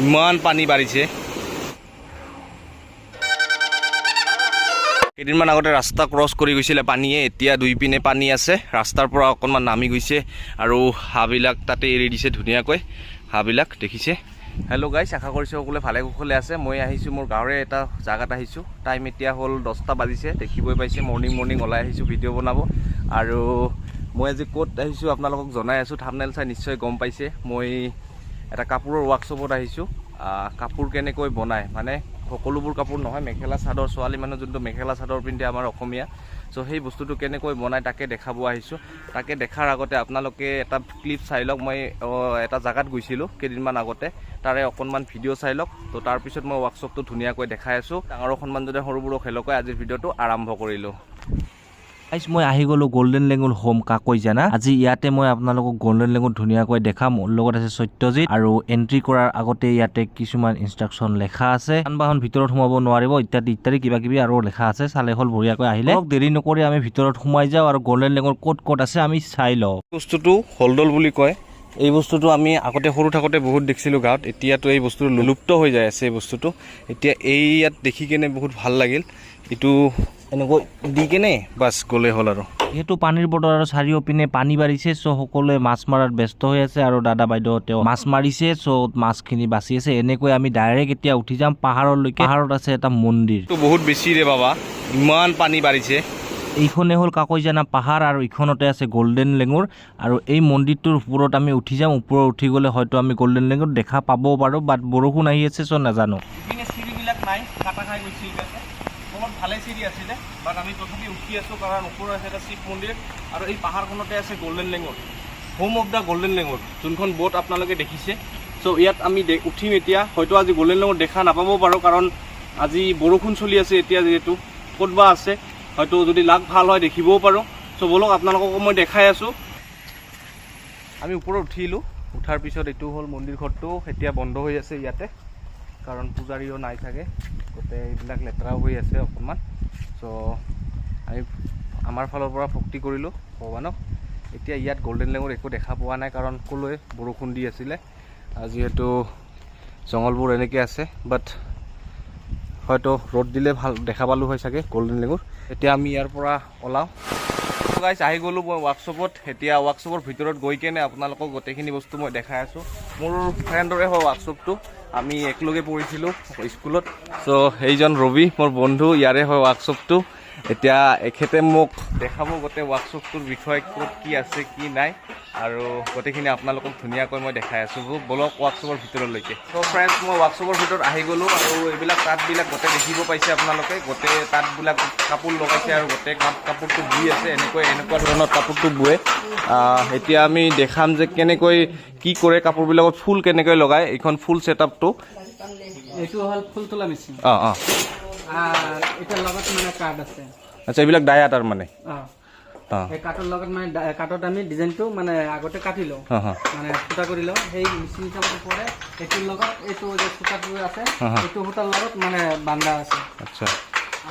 ইমান পানী বাঢ়িছে। কেইদিনমান আগতে ৰাস্তা ক্ৰছ কৰি গৈছিলে পানীয়ে। এতিয়া দুই পিনে পানী আছে। ৰাস্তাৰ পৰা অকণমান নামি গৈছে আৰু হাঁহবিলাক তাতে এৰি দিছে ধুনীয়াকৈ। হাঁহবিলাক দেখিছে। হেল্ল' গাইছ, আশা কৰিছোঁ সকলোৱে ভালে কুশলে আছে। মই আহিছোঁ, মোৰ গাঁৱৰে এটা জাগাত আহিছোঁ। টাইম এতিয়া হ'ল 10টা বাজিছে, দেখিবই পাইছে। মৰ্ণিং মৰ্ণিং ওলাই আহিছোঁ ভিডিঅ' বনাব। আৰু মই আজি ক'ত আহিছোঁ আপোনালোকক জনাই আছোঁ। থামনেল চাই নিশ্চয় গম পাইছে। মই এটা কাপোৰৰ ৱৰ্কশ্বপত আহিছোঁ। কাপোৰ কেনেকৈ বনায়, মানে সকলোবোৰ কাপোৰ নহয়, মেখেলা চাদৰ, ছোৱালী মানুহ যোনটো মেখেলা চাদৰ পিন্ধে আমাৰ অসমীয়া, চ' সেই বস্তুটো কেনেকৈ বনায় তাকে দেখাব আহিছোঁ। তাকে দেখাৰ আগতে আপোনালোকে এটা ক্লিপ চাই লওক। মই এটা জেগাত গৈছিলোঁ কেইদিনমান আগতে, তাৰে অকণমান ভিডিঅ' চাই লওক। তো তাৰপিছত মই ৱৰ্কশ্বপটো ধুনীয়াকৈ দেখাই আছোঁ। ডাঙৰক সন্মান জনাই সৰুবোৰক হেল্ল' আজিৰ ভিডিঅ'টো আৰম্ভ কৰিলোঁ। গাইজ, মই আহি গ'লো গল্ডেন লেঙুৰ হোম কাকৈজানা। আজি ইয়াতে মই আপোনালোকক গল্ডেন লেঙুৰ ধুনীয়াকৈ দেখাম। মোৰ লগত আছে সত্যজিৎ। আৰু এণ্ট্ৰি কৰাৰ আগতে ইয়াতে কিছুমান ইনষ্ট্ৰাকশ্যন লেখা আছে, যান বাহন ভিতৰত সোমাব নোৱাৰিব ইত্যাদি ইত্যাদি কিবা কিবি আৰু লেখা আছে। চালে হ'ল বঢ়িয়াকৈ আহিলে। অলপ দেৰি নকৰি আমি ভিতৰত সোমাই যাওঁ আৰু গল্ডেন লেঙুৰ ক'ত ক'ত আছে আমি চাই লওঁ। বস্তুটো হলদল বুলি কয়। এই বস্তুটো আমি আগতে সৰু থাকোঁতে বহুত দেখিছিলোঁ গাঁৱত। এতিয়াতো এই বস্তুটো লুপ্ত হৈ যায় আছে। এই বস্তুটো এতিয়া এই ইয়াত দেখি কেনে বহুত ভাল লাগিল। এইটো এনেকৈ দি কেনে বাছ গ'লেই হ'ল আৰু। যিহেতু পানীৰ বতৰ আৰু চাৰিওপিনে পানী বাঢ়িছে, চ' সকলোৱে মাছ মৰাত ব্যস্ত হৈ আছে। আৰু দাদা বাইদেউ তেওঁ মাছ মাৰিছে, চ' মাছখিনি বাচি আছে। এনেকৈ আমি ডাইৰেক্ট এতিয়া উঠি যাম পাহাৰলৈকে। পাহাৰত আছে এটা মন্দিৰ। এইটো বহুত বেছি ৰে বাবা, ইমান পানী বাঢ়িছে। এইখনে হ'ল কাকৈজানা পাহাৰ আৰু ইখনতে আছে গল্ডেন লেঙুৰ। আৰু এই মন্দিৰটোৰ ওপৰত আমি উঠি যাম। ওপৰত উঠি গ'লে হয়তো আমি গল্ডেন লেঙুৰ দেখা পাব পাৰোঁ, বাট বৰষুণ আহি আছে, চ' নাজানো। ইপিনে চিৰিবিলাক নাই, কাটা খাই গৈছে এইবিলাকে। তলত ভালে চিৰি আছিলে, বাট আমি তথাপি উঠি আছোঁ, কাৰণ ওপৰত আছে এটা শিৱ মন্দিৰ আৰু এই পাহাৰখনতে আছে golden langur, home of the golden langur, যোনখন ব'ট আপোনালোকে দেখিছে। চ' ইয়াত আমি উঠিম এতিয়া। হয়তো আজি গল্ডেন লেঙুৰ দেখা নাপাব পাৰোঁ, কাৰণ আজি বৰষুণ চলি আছে এতিয়া যিহেতু। ক'ত বা আছে, হয়তো যদি লাক ভাল হয় দেখিবও পাৰোঁ। চ' ব'লক, আপোনালোককো মই দেখাই আছোঁ। আমি ওপৰত উঠিলোঁ। উঠাৰ পিছত এইটো হ'ল মন্দিৰ ঘৰটো। এতিয়া বন্ধ হৈ আছে ইয়াতে, কাৰণ পূজাৰীও নাই চাগে। গোটেই এইবিলাক লেতেৰাও হৈ আছে অকণমান। চ' আমি আমাৰ ফালৰ পৰা ভক্তি কৰিলোঁ ভগৱানক। এতিয়া ইয়াত গল্ডেন লেঙুৰ একো দেখা পোৱা নাই, কাৰণ ক'লোৱে বৰষুণ দি আছিলে আৰু যিহেতু জংঘলবোৰ এনেকৈ আছে। বাট হয়তো ৰ'দ দিলে ভাল দেখা পালোঁ হয় চাগে গল্ডেন লেঙুৰ। এতিয়া আমি ইয়াৰ পৰা ওলাওঁ। গাইছ, আহি গ'লোঁ মই ৱৰ্কশ্বপত। এতিয়া ৱৰ্কশ্বপৰ ভিতৰত গৈ কেনে আপোনালোকক গোটেইখিনি বস্তু মই দেখাই আছোঁ। মোৰ ফ্ৰেণ্ডৰে হয় ৱৰ্কশ্বপটো। আমি একেলগে পঢ়িছিলোঁ স্কুলত। চ' সেইজন ৰবি, মোৰ বন্ধু, ইয়াৰে হয় ৱৰ্কশ্বপটো। এতিয়া এখেতে মোক দেখাব গোটেই ৱৰ্কশ্বপটোৰ বিষয়ে, ক'ত কি আছে কি নাই, আৰু গোটেইখিনি আপোনালোকক ধুনীয়াকৈ মই দেখাই আছোঁ। ব'লক ৱৰ্কশ্বপৰ ভিতৰলৈকে। চ' ফ্ৰেণ্ডছ, মই ৱৰ্কশ্বপৰ ভিতৰত আহি গ'লোঁ আৰু এইবিলাক তাঁতবিলাক গোটেই দেখিব পাইছে আপোনালোকে। গোটেই তাঁতবিলাক কাপোৰ লগাইছে আৰু গোটেই কাপোৰটো বুই আছে। এনেকৈ এনেকুৱা ধৰণৰ কাপোৰটো বুৱে। এতিয়া আমি দেখাম যে কেনেকৈ কি কৰে, কাপোৰবিলাকত ফুল কেনেকৈ লগায়। এইখন ফুল ছেটআপটো। এইটো হ'ল ফুল তোলা মেচিন। অঁ অঁ আৰু এটাৰ লগত মানে কাঠ আছে। আচ্ছা, এইবিলাক ডায়া তাৰ মানে। এই কাঠৰ লগত মানে কাঠত আমি ডিজাইনটো মানে আগতে কাটি লওঁ, মানে ফুটা কৰি লওঁ। সেই মেচিন হিচাপত পৰে। এইটোৰ লগত এইটো যে সূতাটো আছে, এইটো সূতাৰ লগত মানে বান্ধা আছে।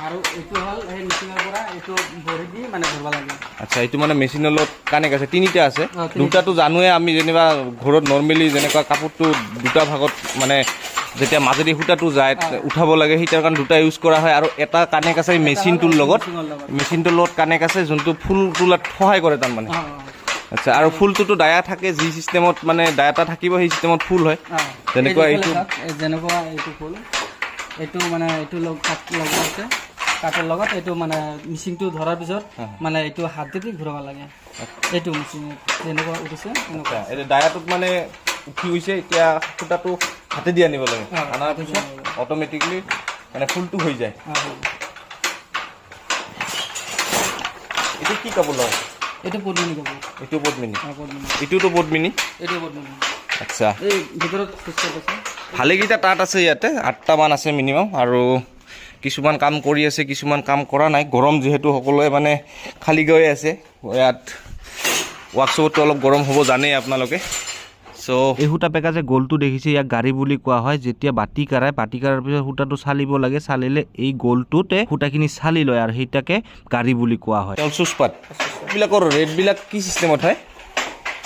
আৰু এইটো হ'ল সেই মেচিনৰ পৰা এইটো ভৰি দি মানে ধৰিব লাগে। আচ্ছা, এইটো মানে মেচিনৰ লগত কানেক্ট আছে। তিনিটা আছে। অ, তিনিটা। দুটাটো জানোৱে আমি, যেনিবা ঘৰত নৰ্মেলি যেনেকুৱা কাপোৰটো দুটা ভাগত মানে যেতিয়া মাজেদি সূতাটো যায়, উঠাব লাগে, সেইটাৰ কাৰণে দুটা ইউজ কৰা হয়। আৰু এটা কানেক্ট আছে এই মেচিনটোৰ লগত। মেচিনৰ লগত। মেচিনটোৰ লগত কানেক্ট আছে, যোনটো ফুল তোলাত সহায় কৰে তাৰমানে। অ, অ। আচ্ছা, আৰু ফুলটোতো ডায়া থাকে, যি চিষ্টেমত মানে ডায়াটা থাকিব সেই চিষ্টেমত ফুল হয়। যেনেকুৱা এই যে এইটো- চাওক, এই যেনেকুৱা এইটো ফুল, এইটো মানে এইটো লগ কাঠ লগোৱা আছে। কাঠৰ লগত এইটো মানে মিচিংটো ধৰাৰ পিছত মানে এইটো হাত দি ঘূৰাব লাগে। এইটো মিচিং যেনেকুৱা উঠিছে এনেকুৱা। আচ্ছা, এতিয়া ডায়াটোত মানে উঠি গৈছে। এতিয়া সূতাটো হাতেদি আনিব লাগে। অনাৰ হাতেদি পিছত আনিব লাগে। অট'মেটিকলি মানে ফুলটো হৈ যায়। অ, হৈ গ'ল। এইটো কি কাপোৰ লয়? এইটো পদ্মিনী কাপোৰ। এইটো পদ্মিনী? অ, পদ্মিনী। এইটোতো পদ্মিনী। এইটো পদ্মিনী। এই ভিতৰত চুইচ আছে। ভালেকেইটা তাঁত আছে ইয়াতে, আঠটামান আছে মিনিমাম। আৰু কিছুমান কাম কৰি আছে, কিছুমান কাম কৰা নাই। গৰম যিহেতু, সকলোৱে মানে খালী গায়ে আছে ইয়াত। ৱৰ্কশ্বপতটো অলপ গৰম হ'ব, জানেই আপোনালোকে। চ' এই সূতা পেকা যে গোলটো দেখিছে, ইয়াক গাড়ী বুলি কোৱা হয়। যেতিয়া বাতি কাৰাই, বাতি কাৰাৰ পিছত সূতাটো চালিব লাগে। চালিলে এই গোলটোতে সূতাখিনি চালি লয় আৰু সেইটাকে গাড়ী বুলি কোৱা হয়। চুচপাত এইবিলাকৰ ৰেটবিলাক কি চিষ্টেমত হয়?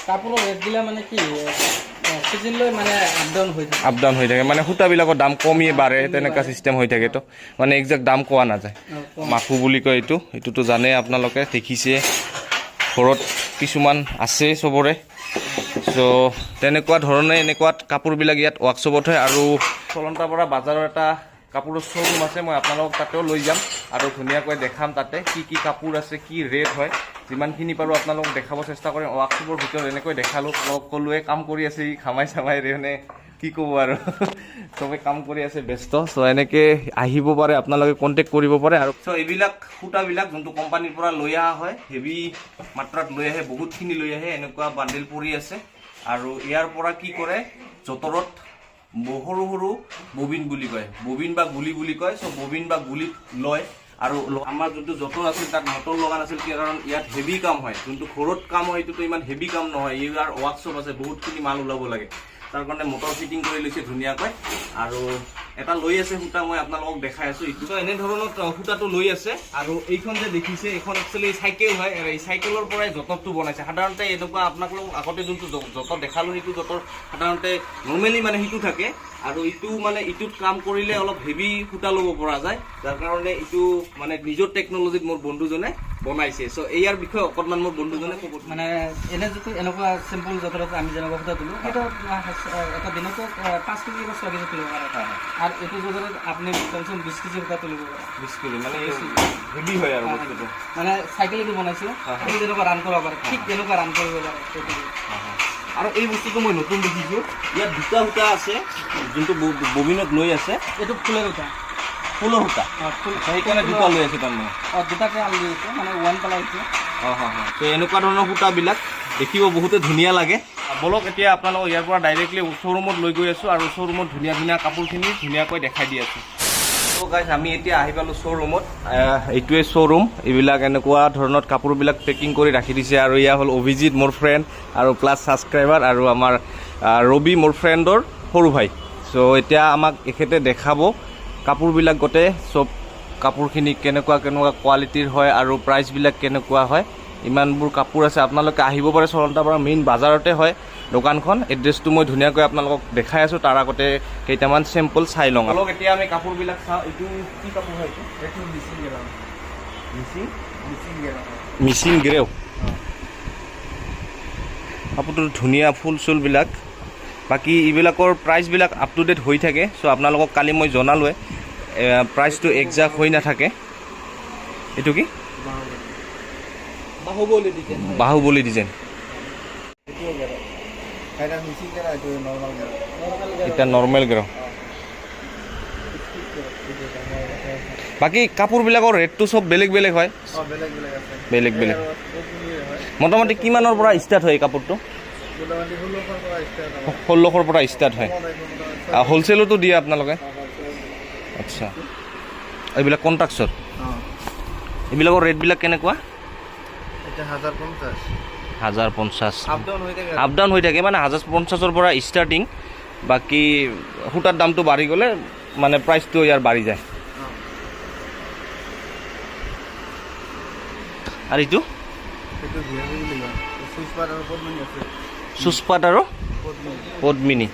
কাপোৰৰ ৰেট দিলে মানে কি, চিজন লৈ মানে আপ ডাউন হৈ থাকে। আপ ডাউন হৈ থাকে, মানে সূতাবিলাকৰ দাম কমি বাঢ়ে, তেনেকুৱা চিষ্টেম হৈ থাকে। তো মানে একজেক্ট দাম কোৱা নাযায়। কম। মাখু বুলি কয় এইটো। এইটোতো জানে আপোনালোকে, দেখিছে, ঘৰত কিছুমান আছে চবৰে। চ' তেনেকুৱা ধৰণে এনেকুৱা কাপোৰবিলাক ইয়াত ৱৰ্কশ্বপত হয়। আৰু চলন্তাপাৰা বজাৰৰ এটা কাপোৰৰ শ্ব'ৰুম আছে, মই আপোনালোকক তাতেও লৈ যাম আৰু ধুনীয়াকৈ দেখাম তাতে কি কি কাপোৰ আছে, কি ৰেট হয়। যিমানখিনি পাৰোঁ আপোনালোকক দেখাব চেষ্টা কৰিম। ৱৰ্কশ্বপৰ ভিতৰত এনেকৈ দেখালোঁ, অলপ ক'লোৱে, কাম কৰি আছে ই, ঘামাই চামাই মানে কি ক'ব আৰু, চবে কাম কৰি আছে, ব্যস্ত। চ' এনেকৈ আহিব পাৰে আপোনালোকে, কণ্টেক্ট কৰিব পাৰে। আৰু চ' এইবিলাক সূতাবিলাক যোনটো কোম্পানীৰ পৰা লৈ অহা হয়, হেভি মাত্ৰাত লৈ আহে, বহুতখিনি লৈ আহে, এনেকুৱা বান্ডিল পৰি আছে। আৰু ইয়াৰ পৰা কি কৰে, যঁতৰত সৰু সৰু ববিন বুলি কয়, ববিন বা গুলি বুলি কয়। চ' ববিন বা গুলিত লয়। আৰু আমাৰ যোনটো যঁতৰ আছিল তাত মটৰ লগা নাছিল, কি কাৰণ ইয়াত হেভি কাম হয়। যোনটো ঘৰত কাম হয় সেইটোতো ইমান হেভি কাম নহয়, ইয়াৰ ৱৰ্কশ্বপ আছে, বহুতখিনি মাল ওলাব লাগে, তাৰ কাৰণে মটৰ ফিটিং কৰি লৈছে ধুনীয়াকৈ। আৰু এটা লৈ আছে সূতা, মই আপোনালোকক দেখাই আছো এইটো। চ' এনেধৰণৰ সূতাটো লৈ আছে। আৰু এইখন যে দেখিছে, এইখন একচুৱেলি চাইকেল হয় আৰু এই চাইকেলৰ পৰাই যঁতৰটো বনাইছে। সাধাৰণতে এনেকুৱা আপোনালোকক আগতে যোনটো যঁতৰ দেখালো, সেইটো যঁতৰ সাধাৰণতে নৰ্মেলি মানে সেইটো থাকে। আৰু ইটো মানে ইটোত কাম কৰিলে অলপ হেভি সূতা ল'ব পৰা যায়, যাৰ কাৰণে ইটো মানে নিজৰ টেকনলজিত মোৰ বন্ধুজনে বনাইছে। চ' ইয়াৰ বিষয়ে অকণমান মোৰ বন্ধুজনে ক'ব। মানে এনে যিটো এনেকুৱা চিম্পল যঁতৰত আমি যেনেকুৱা সূতা তোলো, সেইটো এটা দিনতো 5 কেজি বা 6 কেজি তুলিব পাৰে। আৰু এইটো যঁতৰত আপুনি কমচে কম 20 কেজি সূতা তুলিব পাৰে। 20 কেজি, মানে হেভি হয় আৰু বস্তুটো। মানে চাইকেলেদি বনাইছোঁ, সেইটো যেনেকুৱা ৰান কৰিব পাৰে, ঠিক তেনেকুৱা ৰান কৰিব পাৰে সেইটো। আৰু এই বস্তুটো মই নতুন দেখিছোঁ, ইয়াত দুটা সূতা আছে যোনটো ববিনত লৈ আছে। এইটো ফুলৰ সূতা। ফুলৰ সূতা। ফুল। সেইকাৰণে দুটা লৈ আছে তাৰমানে। অঁ, দুটাকে আনি দিছে, মানে ওৱান পেলাই হৈছে। তো এনেকুৱা ধৰণৰ সূতাবিলাক দেখিব বহুতে ধুনীয়া লাগে। ব'লক, এতিয়া আপোনালোকক ইয়াৰ পৰা ডাইৰেক্টলি শ্ব'ৰুমত লৈ গৈ আছোঁ আৰু শ্ব'ৰুমত ধুনীয়া ধুনীয়া কাপোৰখিনি ধুনীয়াকৈ দেখাই দি আছোঁ। ত' গাইজ, আমি এতিয়া আহি পালোঁ শ্ব'ৰুমত। এইটোৱে শ্ব'ৰুম। এইবিলাক এনেকুৱা ধৰণত কাপোৰবিলাক পেকিং কৰি ৰাখি দিছে। আৰু এয়া হ'ল অভিজিত, মোৰ ফ্ৰেণ্ড আৰু প্লাছ ছাবস্ক্ৰাইবাৰ, আৰু আমাৰ ৰবি, মোৰ ফ্ৰেণ্ডৰ সৰু ভাই। চ' এতিয়া আমাক এখেতে দেখাব কাপোৰবিলাক, গোটেই চব কাপোৰখিনি কেনেকুৱা কেনেকুৱা কোৱালিটিৰ হয় আৰু প্ৰাইচবিলাক কেনেকুৱা হয়। ইমানবোৰ কাপোৰ আছে, আপোনালোকে আহিব পাৰে। চলন্তাপাৰা মেইন বাজাৰতে হয় দোকানখন। এড্ৰেছটো মই ধুনীয়াকৈ আপোনালোকক দেখাই আছোঁ, তাৰ আগতে কেইটামান চেম্পল চাই লওঁ। অলপ এতিয়া আমি কাপোৰবিলাক চাওঁ। এইটো কি কাপোৰ হয় এইটো? এইটো মিচিং গেৰা। মিচিং। মিচিং গেৰা। মিচিং গেৰেও। কাপোৰটো ধুনীয়া, ফুল চুলবিলাক। বাকী এইবিলাকৰ প্ৰাইচবিলাক আপ টু ডেট হৈ থাকে। চ' আপোনালোকক কালি মই জনালোৱে, প্ৰাইচটো একজাক্ট হৈ নাথাকে। এইটো কি? বাহুবলী ডিজাইন। বাহুবলী ডিজাইন। এইটোও গেৰা, এটা মিচিং গেৰা, এইটো নৰ্মাল গেৰা। এতিয়া নৰ্মেল গেৰ। বাকী কাপোৰবিলাকৰ ৰেটটো চব বেলেগ বেলেগ হয়। অঁ, বেলেগ বেলেগ আছে। বেলেগ বেলেগ। আৰু পদ্মিনীৰ হয়। মোটামুটি কিমানৰ পৰা ষ্টাৰ্ট হয় এই কাপোৰটো? মোটামুটি 1600ৰ পৰা ষ্টাৰ্ট হয়। 1600ৰ পৰা ষ্টাৰ্ট হয়। কমত আহিব মোটামুটি। হ'লচেলতো দিয়ে আপোনালোকে? অঁ, wholesale। আচ্ছা, এইবিলাক কণ্ট্ৰাক্টত? অঁ। এইবিলাকৰ ৰেটবিলাক কেনেকুৱা? এতিয়া 1050। 1050। আপ ডাউন হৈ থাকে। আপ ডাউন হৈ থাকে, মানে 1050ৰ পৰা ষ্টাৰ্টিং। বাকী সূতাৰ দামটো বাঢ়ি গ'লে মানে প্ৰাইচটো ইয়াৰ বাঢ়ি যায়। অঁ। আৰু এইটো? সেইটো বিহাৰী বুলি কয়, চুইচপাত আৰু পদ্মিনী আছে। চুচপাত আৰু পদ্মিনী। পদ্মিনী।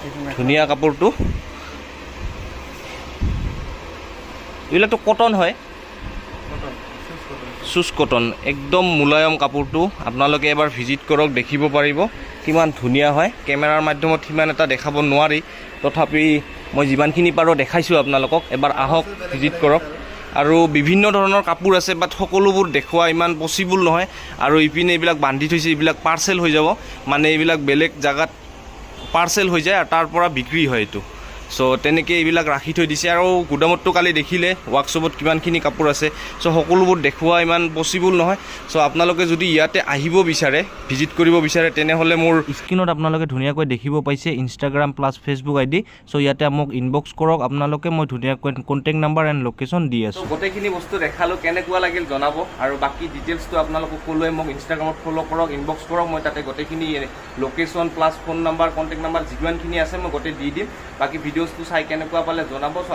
এইখন। ধুনীয়া কাপোৰটো। এইবিলাকতো কটন হয়? Cotton, Swiss cotton. Swiss cotton, একদম মোলায়ম কাপোৰটো। আপোনালোকে এবাৰ ভিজিট কৰক, দেখিব পাৰিব কিমান ধুনীয়া হয়। কেমেৰাৰ মাধ্যমত সিমান এটা দেখাব নোৱাৰি, তথাপি মই যিমানখিনি পাৰোঁ দেখাইছোঁ আপোনালোকক। এবাৰ আহক, ভিজিট কৰক। আৰু বিভিন্ন ধৰণৰ কাপোৰ আছে, বাট সকলোবোৰ দেখুওৱা ইমান পচিবল নহয়। আৰু ইপিনে এইবিলাক বান্ধি থৈছে, এইবিলাক পাৰ্চেল হৈ যাব, মানে এইবিলাক বেলেগ জেগাত পাৰ্চেল হৈ যায় আৰু তাৰ পৰা বিক্ৰী হয় এইটো। চ' তেনেকৈ এইবিলাক ৰাখি থৈ দিছে। আৰু গুদামতটো কালি দেখিলে, ৱৰ্কশ্বপত কিমানখিনি কাপোৰ আছে। চ' সকলোবোৰ দেখুওৱা ইমান পচিবল নহয়। চ' আপোনালোকে যদি ইয়াতে আহিব বিচাৰে, ভিজিট কৰিব বিচাৰে, তেনেহ'লে মোৰ স্ক্ৰীণত আপোনালোকে ধুনীয়াকৈ দেখিব পাইছে ইনষ্টাগ্ৰাম প্লাছ ফেচবুক আই ডি। চ' ইয়াতে মোক ইনবক্স কৰক আপোনালোকে, মই ধুনীয়াকৈ কণ্টেক্ট নাম্বাৰ এণ্ড লোকেশ্যন দি আছোঁ। চ' গোটেইখিনি বস্তু দেখালোঁ, কেনেকুৱা লাগিল জনাব। আৰু বাকী ডিটেইলছটো আপোনালোকক ক'লোৱে, মোক ইনষ্টাগ্ৰামত ফ'ল' কৰক, ইনবক্স কৰক, মই তাতে গোটেইখিনি location plus phone number, contact number যিমানখিনি আছে মই গোটেই দি দিম। বাকী ভিডিঅ'ছটো চাই কেনেকুৱা পালে জনাব। চ'